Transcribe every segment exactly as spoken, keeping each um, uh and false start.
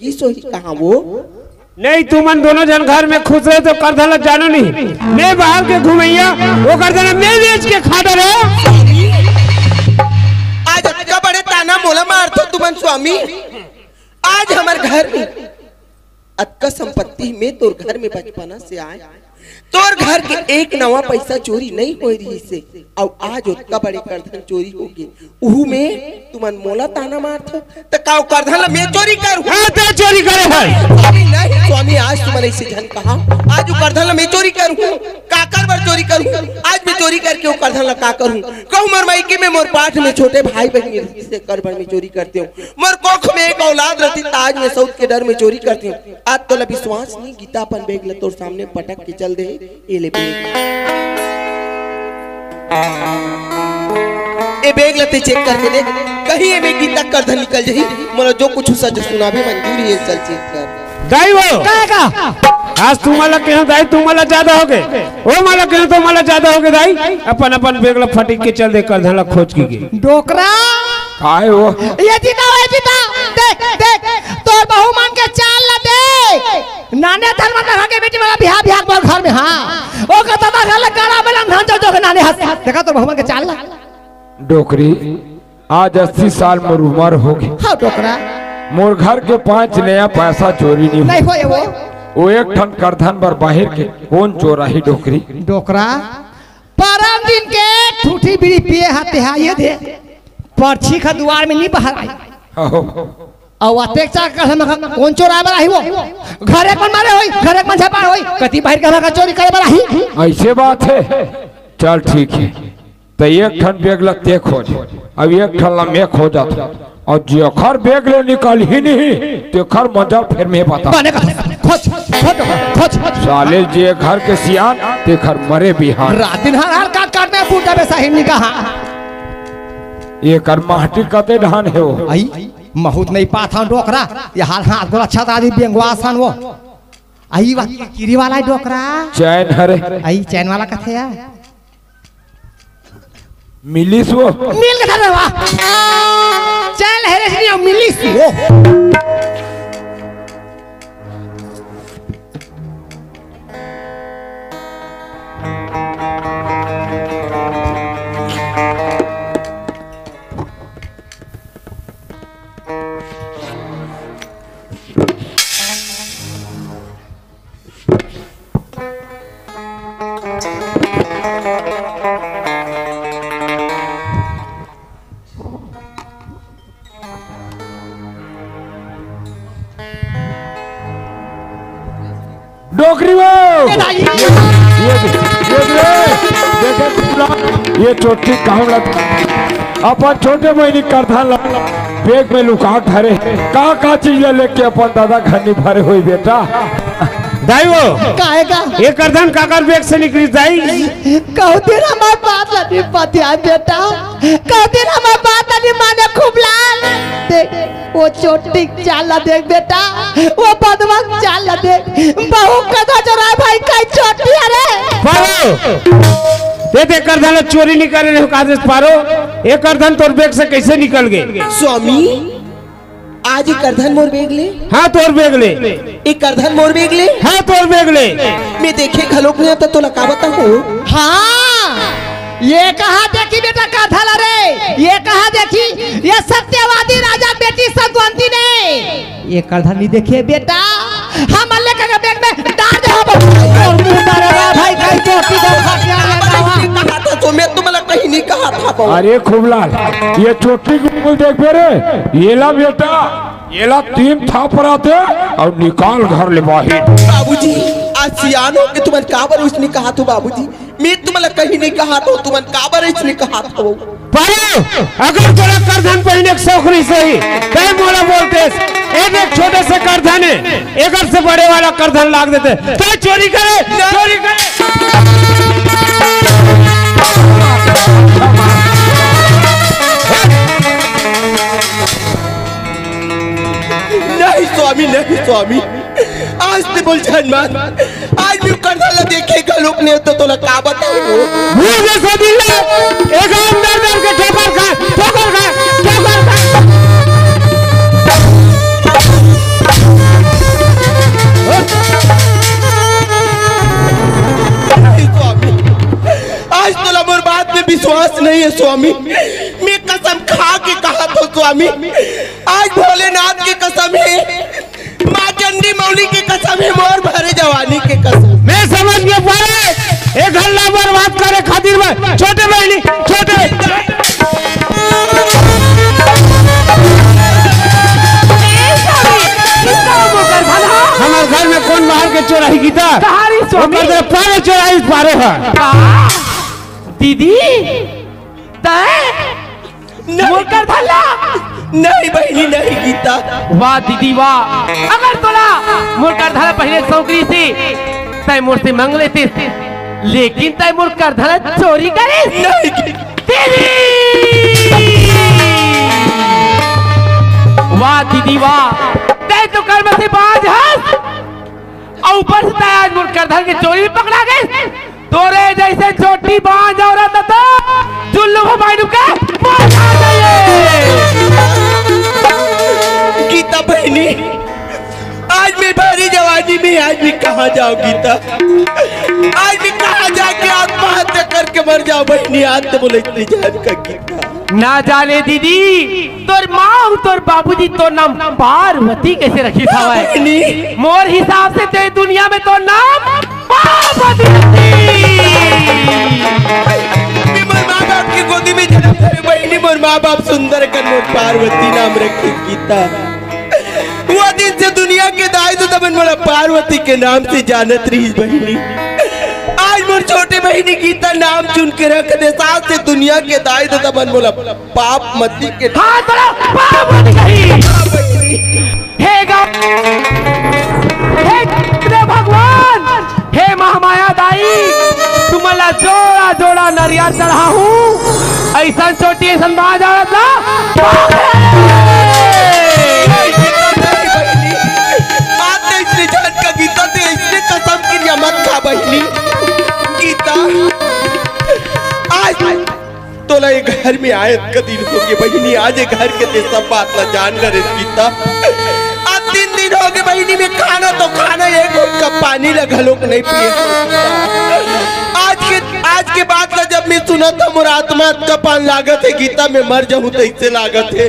किस होही कहाँ वो? नहीं, तुमन दोनों झन घर में खुश रहे तो करधन ला जानो नहीं। मैं बाहर के घुमइया, वो करधन ला मैं बेच के खा डरे। आज अतका बड़े ताना मोला मारथो तुमन स्वामी। आज हमर घर में अतका संपत्ति में तोर घर में बचपना से आए, तोर घर के एक नवा पैसा चोरी नहीं होए रहिसे, अउ आज ओतका बड़े करधन चोरी हो गे, उहू में तुमन मोला ताना मारथो, त का ओ करधन ला मैं चोरी करूँ? हाँ, ते चोरी करे हस। स्वामी, नहीं स्वामी, आज तुमन ऐसे झन कहा, आज ओ करधन ला मैं चोरी करूँ, काकर बर चोरी करूँ? आज मैं चोरी करके ओ करधन ला का करूँ? कहूँ मोर मायके में मोर पाठ में छोटे भाई बहिनी रहिसे, कर बर मैं चोरी करते हूँ। मोर कोख में एक औलाद रहती, त आज मैं सौत के डर में चोरी करते हूँ। आज तोला विश्वास नहीं, गीता अपन बेग ल तोर सामने पटक के चल दे, ए ले बेग। ए बेग ल ते चेक करके देख, कहीं एमे गीता करधन निकल जाही, मोला जो कुछ सच सुनाबे मंजूर हे, चल चेक कर। दाई वो। काय का? आज तुमला केहेंव दाई, तुमला ज्यादा होगे। ओ मला केहेंव तो मला ज्यादा होगे दाई। अपन अपन बेग ल फटिक के चल दे, करधन ल खोज के गे। डोकरा। काय वो? ये जीता, ये जीता। देख, देख, तोर बहू मन के चाल ल देख। नाने धर्म धर्म के बेटी वाला बिहाव, बिहाव बोल घर में, हाँ। ओ कहता था, "घर ले गाड़ा बेलन धान जो, जो के नाने हंस।" देखा तोर बहू मन के चाल ल। डोकरी, आज अस्सी साल मोर उमर होगे। हाँ, डोकरा। मोर घर के पाँच नया पैसा चोरी नहीं नहीं होए। होए वो। वो एक ठन करधन बर बाहिर के कोन चोराही डोकरी? डोकरा, परन दिन के ठूठी बीड़ी पिए हा तेहा, ये दे। परछी का दुवार में नहीं बाहर आई। अहो। अउ अतेक चाक कर हम कोन चोराय बर आही वो? घरे कोन मारे होई, घरे कोन झपाय होई, कति बाहिर के हमर चोरी करे बर आही? ऐसे बात हे, चल ठीक हे। त एक ठन बेग ल ते खोज, अब एक ठन ल मैं खोजत, अउ जेखर बेग ले निकलही नहीं, तेखर मजा फेर मैं बता। बने का खोज, खोज, खोज। साले जे घर के सियान, तेखर मरे बिहान। रात दिन हर हर काट काट में बूटा बेसा ही निकाहा। एकर माटी कते ढान हे वो? आई, महूत नहीं पात हन डोकरा, ये हाल हाथ गोला छत आदि बेंगवा सन वो। आई वा किरी वाला हे डोकरा। चैन हरे। आई चैन वाला कथे यार। मिलिस वो। मिल के धरे वा। चैन हरे से नहीं मिलिस वो। डोकरी वो। ये, ये, ये, ये, देखे, ये चोटी कहूँ लग। अपन छोटे महीनी करधन ला बेग में लुका धरे। का, का चीज ला लेके अपन दादा घर नहीं भरे होई बेटा? दाई वो। काहे का? ये करधन काकर बेग से निकली दाई? कहू तेरा मार बात ला नहीं पतिया बेटा। कहू तेरा मार बात ला नहीं माने खूब लाल। देख, वो चोटी चाल ला देख बेटा, वो बदमाश चाल ला देख। बहू कदा चोराय भाई, कई चोटी अरे। पारो, दे दे करधन ला चोरी नहीं करे रहे कादेश पारो। ये करधन तोर बेग से कैसे निकल गए? स्वामी, आज ये करधन मोर बेग ले। हाँ, तोर बेग ले। ये करधन मोर बेग ले। हाँ, तोर बेग ले। मैं देखे घलोक नहीं तो तोला का बताऊँ? हाँ, ये कहाँ देखी बेटा करधन ला रे? ये कहाँ देखी? ये सत्यवादी राजा बेटी सतवंती ने। ये करधन नहीं देखे बेटा, हम लेकर के बेग में डाल दे हम। और मुंह मारे रे भाई, कहीं चोटी दो खटिया ले बाबा। कहा था तो मैं तुम्हें कहीं नहीं कहा था बाबा। अरे खूबलाल, ये चोटी को देख बे रे, ये ला बेटा, ये ला तीन थापरा दे अउ निकाल घर ले बाहिर। बाबूजी, आज सियान हो के तुमन काबर उसने कहा तो बाबूजी, मैं तुमला कहीं नहीं कहा तो तुमन काबर इसने कहा तो। पारो, अगर तोला करधन पहिने के शौक नहीं सही, तै मोला बोलतेस, एक, एक छोटे से करधन हे, एकर से बड़े वाला करधन लाग देते। तै चोरी करे, चोरी करे। नहीं स्वामी, नहीं स्वामी, आज ते बोल जान मार। आज मैं करधन ला देखे घलोक नहीं तो तोला का बताऊं? मुंह जैसा बिल्ला, एक अंदर अंदर के ठोकर खा, ठोकर खा, ठोकर खा। हे स्वामी, मैं कसम खा के कहत हँव स्वामी, आज भोलेनाथ के कसम हे, माँ चंडी मौली के कसम हे, मोर भरे जवानी के कसम। मैं समझ के पारे, ए घर ला बर्बाद करे खातिर मैं छोटे बहिनी, छोटे। ए स्वामी, किसका वो घर भला? हमर घर में कोन बाहर के चोर आही गीता? कहाँ रही स्वामी? ओकर दे पारे चोर आही पारे ह। का? दीदी, तैं नहीं। मोर करधन ला? नहीं बहिनी, नहीं गीता। वाह दीदी वाह, अगर तोला मोर करधन ला पहले सौंकरी से, तैं मोर से मंग लेतिस, लेकिन तैं मोर करधन ला चोरी करिस। नहीं। दीदी! वाह दीदी वाह, तैं तो कर्म से बाज हस, अउ ऊपर से तैं आज मोर करधन के चोरी में पकड़ा गेस। तोरे जइसे चोटी बाज औरत तो जुल्लू भवानी के मार खा जाइए। गीता बहिनी, आज मैं भरी जवानी में, आज मैं कहाँ जाँव गीता? आज मैं कहाँ जाके आत्महत्या करके मर जाँव बहिनी? आज तो बोले इतनी जान का गीता। ना जाने दीदी, तोर माँ अउ तोर बाबूजी तोर नाम पार्वती कइसे रखिस हवय? बहिनी। मोर हिसाब से तैं दुनिया में तोर नाम पार्वती रखिस। मैं मोर माँ बाप के गोदी में जनम धरे बहिनी, मोर माँ बाप सुंदर कन मोर पार्वती नाम रखिस गीता। वो दिन से दुनिया के दाई ददा मन मोला पार्वती के नाम से जानत रहिस बहिनी। आज मोर छोटे बहिनी गीता नाम चुन के रख देस, आज से दुनिया के दाई ददा मन मोला पाप मती के हाँ, तोला पाप मती कही। हाँ, बहिनी। हे गा-, हे रे भगवान, हे महामाया दाई, तुमन ला जोड़ा जोड़ा नरियर चढ़ाहूँ। अइसन चोटी, अइसन बाज औरत ला। नहीं, गीता, नहीं, बहिनी। आज तैं अइसने जान का गीता, तैं अइसने कसम किरिया मत खा बहिनी। गीता, आज तोला ए घर में आए अतका दिन होगे बहिनी, आज ए घर के तैं सब बात ला जान डरेस गीता। आज तीन दिन होगे बहिनी, मैं खाना तो खाना, एक घुट का पानी ला घलोक नहीं पिए हँव गीता। आज के, आज के बात ला जब मैं सुनत हँव, मोर आत्मा अतका पान लागत हे गीता, मैं मर जाहूँ तइसे लागत हे।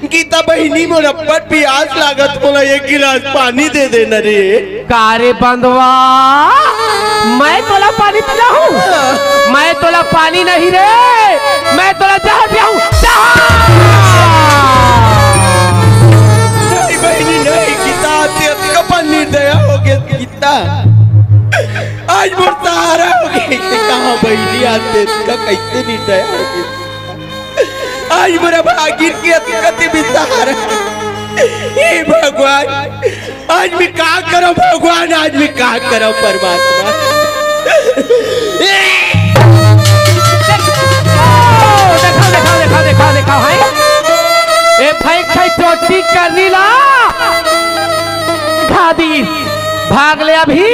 गीता बहिनी, मोर अब्बड़ पियास लागत, मोला एक गिलास पानी दे देना रे। का रे बंदवा, मैं तोला पानी पिलाहूँ? मैं तोला पानी नहीं रे, मैं तोला जहर पिलाहूँ, जहर। नहीं बहिनी, नहीं गीता, तैं अतका निर्दया होगे गीता, आज मोर सहारा होगे। कहाँ बहिनी, आज तैं अतका कइसे निर्दया होगे? आज मोर भागिन के अतका तैं बेसहारा। हे भगवान, आज मैं का करँव भगवान, आज मैं का करँव परमात्मा। देखा, देखा, देखा, देखा, देखा, हे। ए भाई, खाई चोटी करनी ला। खा दी। भाग ले अभी।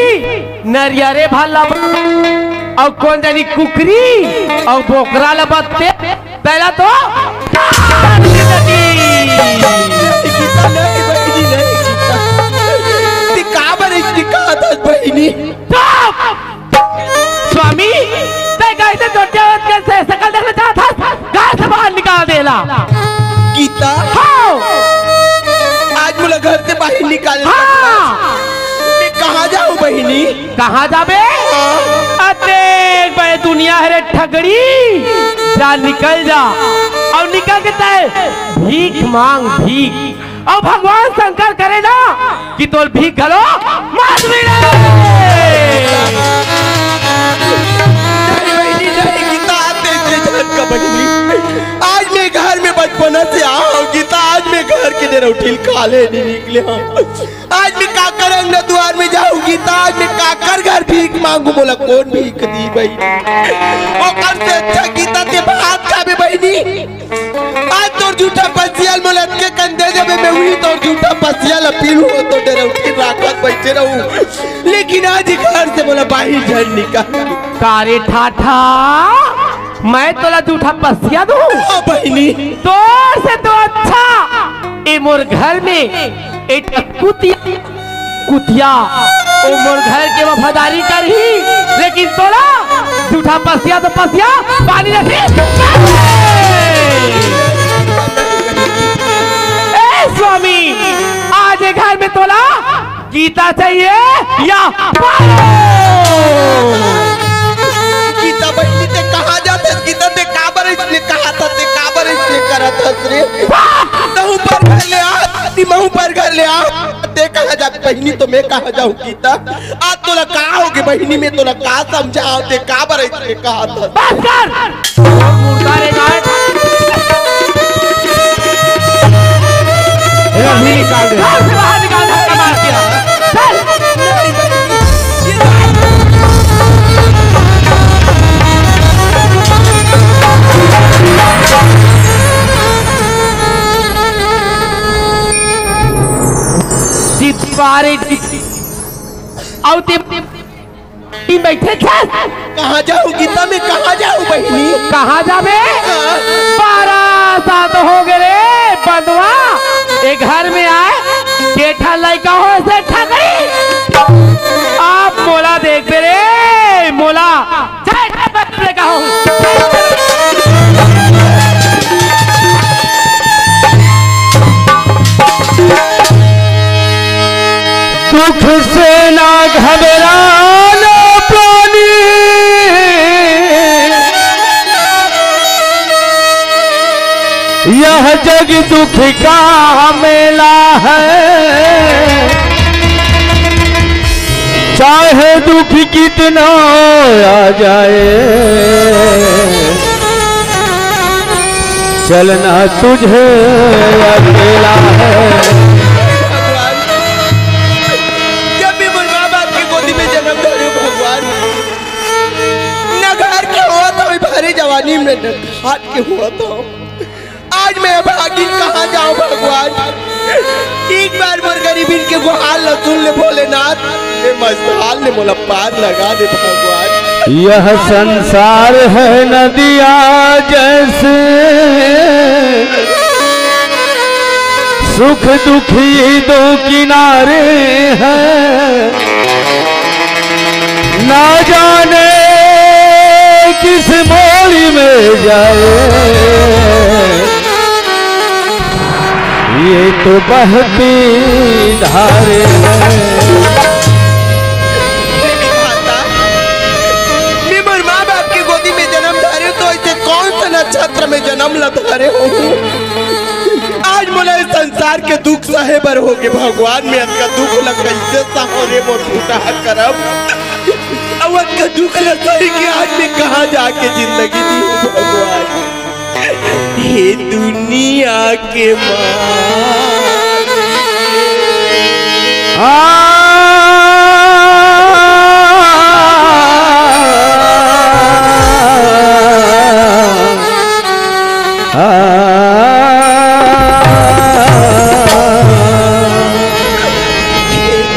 नरियरे भर ला। अउ कोन जानी कुकरी अउ बोकरा ला बत्ते। तैला तो काट देती। नहीं गीता, नहीं बहिनी, नहीं गीता। तैं काबर अइसने कहत हस बहिनी? चुप! स्वामी, तैं कइसे चोटिया औरत के से-, सकल देखना चाहत हस? घर से बाहर निकाल दे ला। गीता? हाँ। आज मोला घर से बाहर निकाल दे। हाँ। मैं कहाँ जाहूँ बहिनी? कहाँ जाबे? हाँ। अतेक बड़े दुनिया हरे ठगड़ी, जा निकल जा, अउ निकल के तैं भीख मांग, भीख। अउ भगवान शंकर करे ना कि तोर भीख घलो मत मिले। नहीं बहिनी, नहीं गीता, आज तैं अइसने जान का बहिनी। आज मैं घर में बचपना से आए हँव गीता, आज मैं घर के डेरौठिल खा ले नहीं निकले हँव। आज मैं काकर अंगना दुआर में जाहूँ गीता, आज मैं काकर घर भीख मांगहूँ, मोला कोन भीख दिही बहिनी? ओकर से अच्छा गीता तैं भात खाबे बहिनी। आज तोर जूठा पसिया ल मोला अतके कन दे देबे, मैं उही तोर जूठा पसिया ल पी लूँ, तोर डेरौठिल राखत बइठे रहूँ। लेकिन आज ए घर से मोला बाहिर झन निकाल। का रे ठाठा, मैं तोला जूठा पसिया दूँ? हाँ बहिनी। तोर से तो अच्छा ए मोर घर में ए कुतिया, कुतिया, ओ मोर घर के वफादारी करही, लेकिन तोला झूठा पसिया तो पसिया, पानी नहीं। ए स्वामी, आज ये घर में तोला गीता चाहिए या पारो? गीता बहिनी, ते कहाँ जात हस? गीता, ते काबर अइसने कहत हस? ते काबर अइसने करत हस रे? तहूँ पर घर ले आ, महूँ पर घर ले आ। ते कहाँ जा बहिनी, तो मैं कहाँ जाहूँ गीता? आज तोला का होगे बहिनी, मैं तोला का समझावँव, ते काबर अइसने कहत हस? बस कर। मुर्दा रे गाय। अभी निकाल दे। घर से बाहर निकाल, धक्का मार दिया। चल। चित्ती बारे चित्ती। अउ ते, ते, ते बइठे छस। कहाँ जाहूँ गीता, मैं कहाँ जाहूँ बहिनी? कहाँ जाबे? हाँ। बारह साल तो होगे रे बंदवा, ए घर में आए, के ठा लइका हो से ठगरी। अब मोला देखबे रे, मोला। जय जय बजरंग कहूँ। दुख से ना घबराना प्राणी, यह जग दुख का मेला है। चाहे दुख कितना आ जाए, चलना तुझे अकेला है। भगवान, जब भी मोर माँ बाप के गोदी में जन्म धरे हो भगवान, न घर के होत हो, भारी जवानी में न हाथ के होत हो। आज मैं अभागिन कहाँ जाऊँ भगवान? एक बार मोर गरीबिन के गुहार ल सुन ले भोलेनाथ, ए मस्तान ले मोला पार लगा दे भगवान। यह संसार है नदिया जैसे, सुख दुख ये दो किनारे हैं। ना जाने किस मोड़ में जाए, ये तो बहती धारे हैं। हे विधाता, मैं मोर माँ बाप के गोदी में जन्म धरे तो ऐसे कौन से नक्षत्र में जन्म ल धरे हो? आज मोला इस संसार के दुख सहे बर होगे भगवान, मैं अतका दुख ल कइसे सहूँ रे मोर फुटहा करम। अउ अतका दुख ल सही के आज मैं कहाँ जाके जिंदगी जीहूँ भगवान। हे दुनिया के मालिक। आ, आ,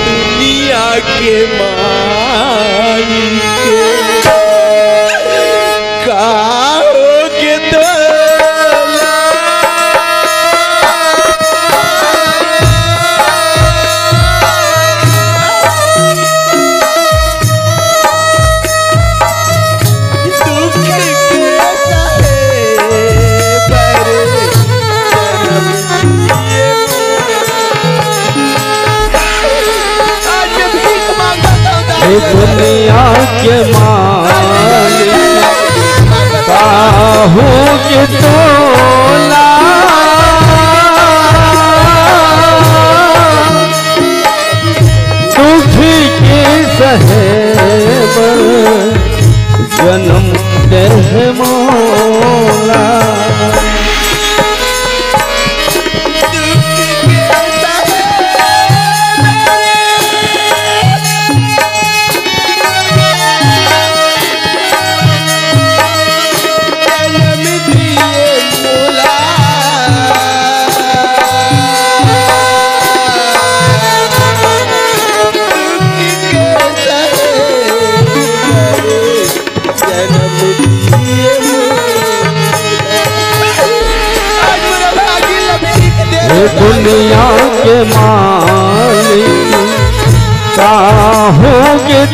दुनिया के मालिक का होगे तोला। दुख के सहे बर जन्म लिए। आज मैं भीख मांगत हूँ, हे दुनिया के मालिक, का होगे तोला। दुख के सहे बर जन्म देहे मोला।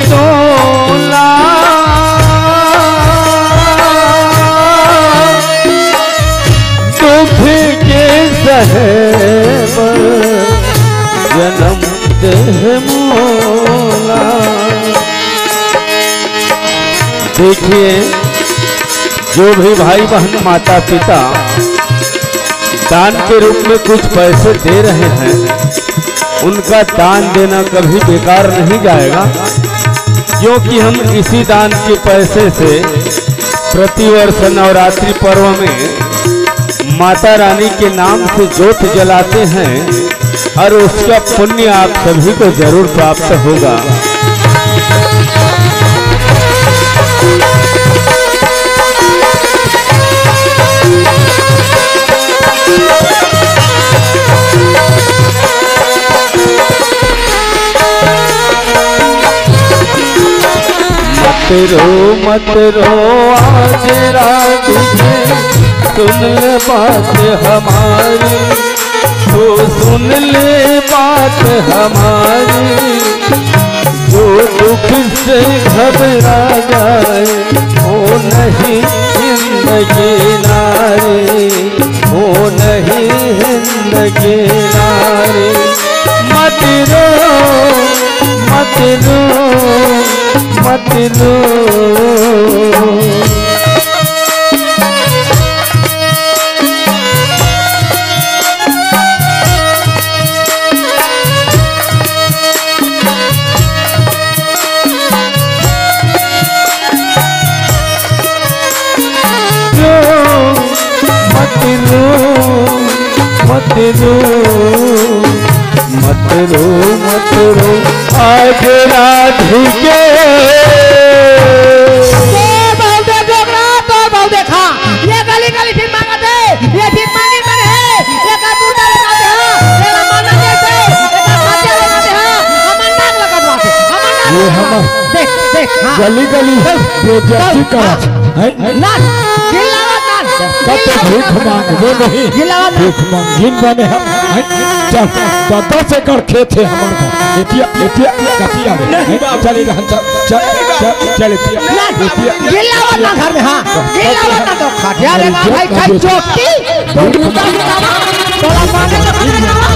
तोला दुख के सहे बर जन्म देह मोला। देखिए, जो भी भाई बहन, माता पिता दान के रूप में कुछ पैसे दे रहे हैं, उनका दान देना कभी बेकार नहीं जाएगा, क्योंकि हम इसी दान के पैसे से प्रतिवर्ष नवरात्रि पर्व में माता रानी के नाम से जोत जलाते हैं और उसका पुण्य आप सभी को जरूर प्राप्त होगा। मत रो, मत रो, आज राधिके, सुन ले बात हमारी, तो सुन ले बात हमारी। जो दुख से घबरा जाए, वो नहीं हिंद की नारी, वो नहीं हिंद की नारी। मत रो, मत रो, मत रो। रो, मत रो, मत रो, मत रो, मत रो, आज राधिके। तोर बहु दे डोकरा, तोर बहु देखा, ये गली गली भीख मांगत हे, ये भीख मांगी मन हे, ये का मुर्दा लगा दे हा, ये का माना दे दे, ये का खाते लगा दे हा, हमर नाक लगा दे, हमर नाक ये लगा दे। हमर देख, देख, हाँ। गली गली चल, बेइज्जती चल, करत हाँ। है। ना, चिल्लावत ना। कब तो भीख मांगबो नहीं। चिल्लावत ना। भीख मांगिन बने हम, हैं? चल, तो दस एकड़ खेत हे हमर का। एतिया, एतिया, कतिया रे, नहीं हैं? बाबू। चल, इधर, चल, चल, नहीं बाबू। चल, चल, एतिया। ना, एतिया। चिल्लावत ना घर में, हाँ। चिल्लावत ना तो खटिया रे, भाई, खाई चोटी। तो जूता भी लावा, तोला मांगे तो खाना लावा।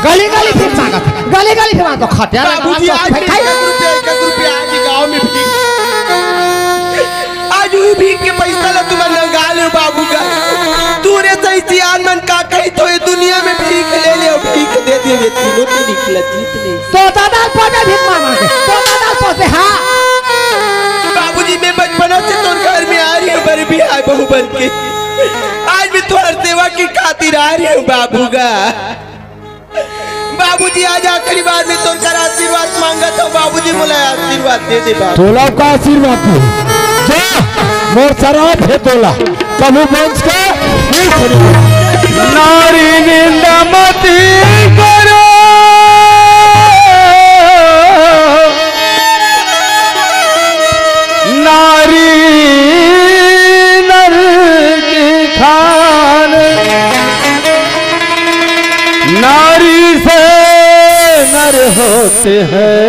गली गली भीख मांगत, गली गली भीख मांगत, खटिया रे बाबूजी, बाबा, आज भी खाई। एक रुपया, एक रुपया आज ही गांव में भीख। आज उही भीख के पैसा ला तुमन नंगा ले बाबू का। तू रे सही सियान मन का कही तो ये दुनिया में भीख ले ले, भीख दे दे, ये तीनों तो निकला जीत ले। तो दादा पौधे भीख मांगे, तो दादा पौधे, हाँ। बाबूजी, मैं बचपना से तोर घर में आ रही हूँ, बर भी आए बहू बन के। आज मैं तोर सेवा की खातिर आ रही हूँ बाबू का। बाबूजी, आज आखिरी बार मैं तोर कर आशीर्वाद मांगत हूँ। बाबूजी, मोला आशीर्वाद दे दे बाबू। तोला का आशीर्वाद दे? जा, मोर सराप हे तोला। कभू वंश के नहीं सुनी। नारी निंदा मती करो, नारी नर की खान, नारी से नर होते हैं।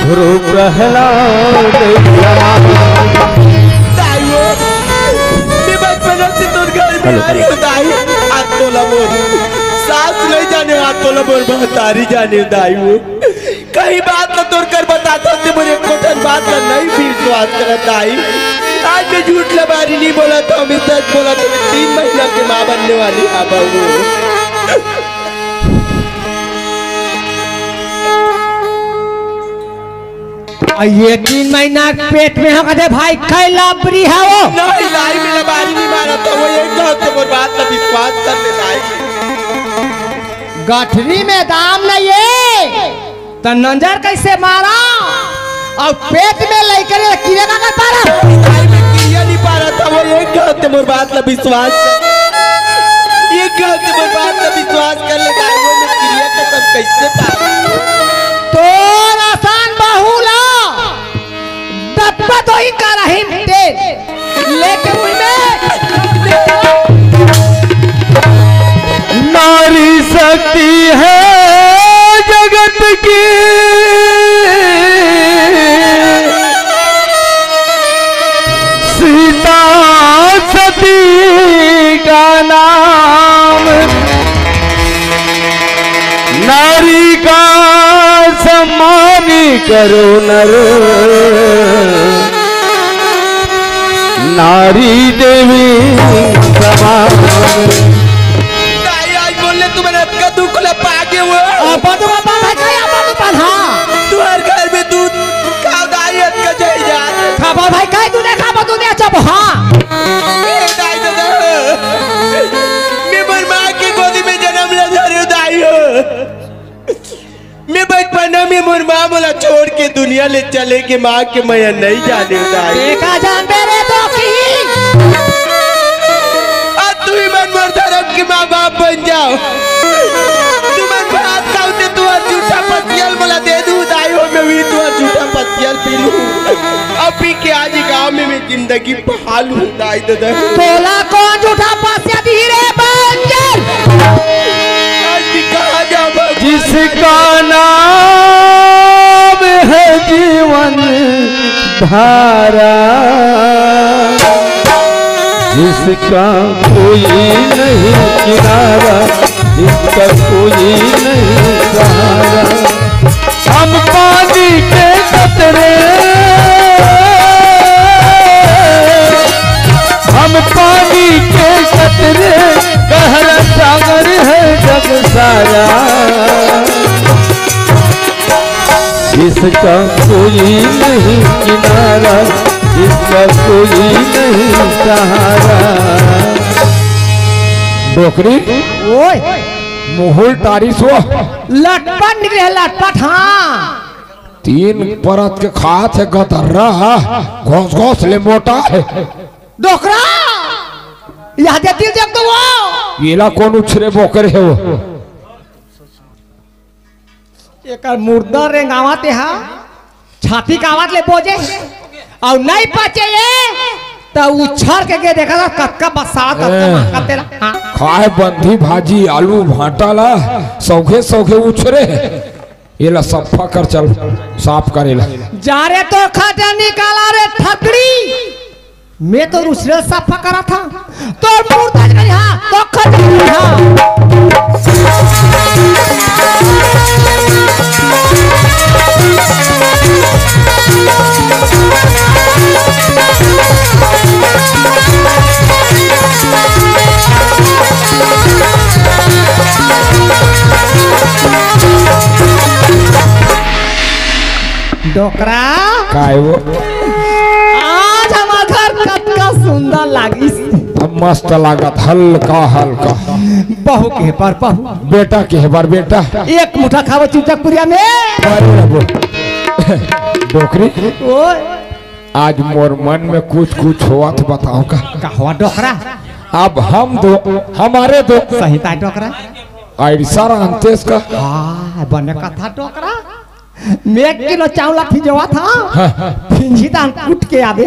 गुरु प्रहलाद जनार्दन। दाई हो, मैं बचपन से तोर घर में हेलो, आ रही हेलो। हूँ, दाई। आज तोला मोर सास नहीं जाने, आज तोला मोर महतारी जाने, दाई हो। कहीं बात ला तोर कर बताथों, ते मोर एको ठन बात ला नहीं भी विश्वास करत, दाई। आज मैं झूठ ला बारी नहीं बोलत हूँ, मैं सच बोलत हूँ, मैं तीन महीना के माँ बनने वाली हूँ, बाबू। आ, ये तीन महीना पेट में हो कथे भाई, कै लबरी है वो? नहीं लाई, मैं लबारी नहीं मारा था, वो एक बात तो मोर बात का विश्वास कर ले लाई। गठरी में दाम नहीं है, तो नंजर कैसे मारा? और पेट में लेकर कीड़े का कर पारा? लाई, मैं किया नहीं पा रहा था, वो एक बात तो मोर बात का विश्वास कर। तोर असन बहू ला दतपत होही करही म तेल लेके उही में। नारी शक्ति है जगत की, सीता सती का नाम। नारी का सम्मान करो नर, नारी देवी समान। दाई, आज बोले तुमन अतका दुख ल पागे हो। अपन तो बाबा भाई का अपन तो पढ़ा। तुहर घर में दूध का दाई अतका जाई जात। खाबा भाई, काहे तू नहीं खाबा, तू नहीं चब, हाँ। ए दाई दादा, मैं मोर माँ के गोदी में जन्म ले धरे दाई हो। मैं बचपना में मोर माँ मोला छोड़ के दुनिया ले चले के माँ के मया नहीं जाने दाई। देखा जान दे रे तो की। अब तुही मन मोर धर्म के माँ बाप बन जाओ। तुमन भात खाओ ते तुहर जूठा पसियल मोला दे दू दाई हो, मैं भी तुहर जूठा पसियल पी लूं। अब पी के आज गाँव में मैं जिंदगी पहाल हूँ दाई दादा। तोला कौन जूठा पसिया दी रे बंजर? आज भी कहाँ जा भगवान? जिसका नाम है जीवन धारा, जिसका कोई नहीं किनारा, जिसका कोई नहीं सहारा। हम पानी के कतरे, हम पानी के कतरे, गहरा सागर है जग सारा। जिसका कोई नहीं किनारा, जिसका कोई नहीं सहारा। डोकरी, ओए। मुहुल टारिस वो। लटपट निकले हे, लटपट, हाँ। तीन परत के खात हे गदर्रा, घोस घोस ले मोटा हे। डोकरा, यहाँ दे दिल देख तो वो। येला कौन उछरे बोकरे हे वो? एकर मुर्दा रेंगावत हे, छाती कावत ले बोजे, अउ नहीं पचे ये, त उछर के गे देखा था, कतका बसावत, कतका ए। मारत तेला। हाँ। खाए बंधी भाजी, आलू, भांटा ला, सौखे सौखे उछरे। एला सफा कर, चल, साफ कर एला। जा रे, तोर खटनी काला रे, थकड़ी। मैं तो रुसरे सफा करा था। तोर मुर्दा जगह, हाँ, तो खटनी, हाँ। डोकरा। काय वो? आज हमार घर कतका सुंदर लागिस। अब मस्त लागत, हल्का हल्का। बहू के बर बहू। बेटा के बर बेटा। एक मुठा खावो चुपचाप पुरिया में। अरे बाबू। डोकरी। ओए। आज मोर मन में कुछ कुछ होवत, बताओ का? का हुआ डोकरा? अब हम दो, हमारे दो। सही ता डोकरा। ऐसा रहते इसका। हाँ, बने कथा डोकरा। मैं एक किलो चावल फिंजवा था। हाँ, हाँ। फिंजी दान कूट के आवे।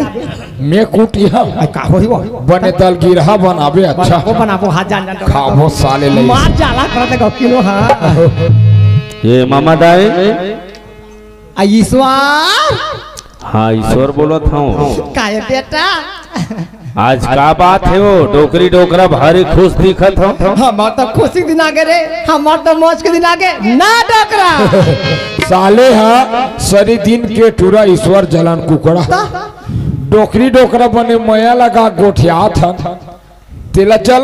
मैं कूटी हाँ। आ, का होई वो? बने दल गिरहा बनावे, अच्छा। वो बनाबो, हाँ, जान, जान, जान। खाबो साले ले। मार जाला कर दे किलो, हाँ। ये मामा दाई। आ, ईश्वर। हाँ, ईश्वर बोलत हूँ। काहे बेटा? आज का बात हे वो? डोकरी डोकरा भारी खुश दिखत हो। हमार तो खुशी दिन आगे रे, हमार तो मौज के दिन आगे ना डोकरा। साले हा सरी दिन के टूरा ईश्वर जलन कुकड़ा। ता? डोकरी डोकरा बने मया लगा गोठियात हन। तेला चल